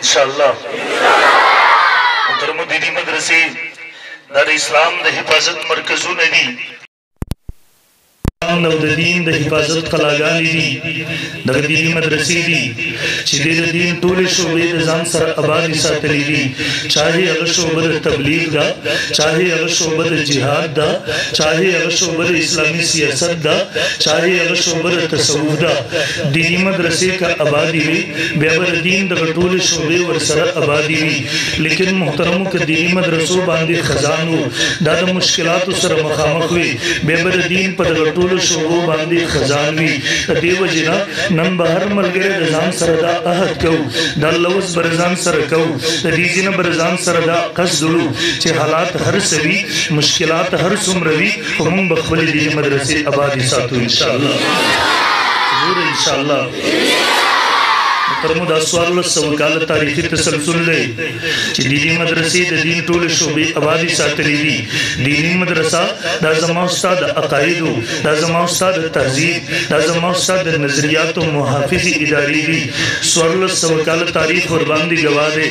انشاءالله. محترمو، دیني مدرسې دا د اسلام د حفاظت مرکزونه دي او د دین د حفاظت قلاګانې دي. دغه دیني مدرسې دي چې د دین ټولې شعبې د ځان سره آبادې ساتلې دي، چاهے هغه شعبه د تبلیغ ده، چاهے هغه شعبه د جهاد ده، چاهے هغه شعبه د اسلامي سیاست ده، چاهے هغه شعبه د تصوف ده. دیني مدرسې که آبادې وي، بیا به د دین دغه ټولې شعبې ورسره آبادې وي. لیکن محترمو، که دیني مدرسو باندې خزان وو، دا د مشکلاتو سره مخامخ وي، بیا به د دین په دغه ټولو شعبو باندې خزان وي. د دې وجې نه نن به هر ملګری د ځان سره دا عهد کوو، دا لوظ به د ځان سره کوو، د دې ځینه به د ځان سره دا قصد وړو چې حالات هر څه وي، مشکلات هر څومره وي، خو موږ به خپلې دیني مدرسې آبادې ساتو انشاءالله. ګوره انشاءالله. محترمو، دا 1400 کاله تاریخي تسلسل دی چې دیني مدرسې د دین ټولې شعبې آبادې ساتلې دي. دیني مدرسه دا زما ستا د عقایدو، دا زما ستا د تهذیب، دا زما ستا د نظریاتو محافظې ادارې دي. 1400 کاله تاریخ ورباندې ګواه دی.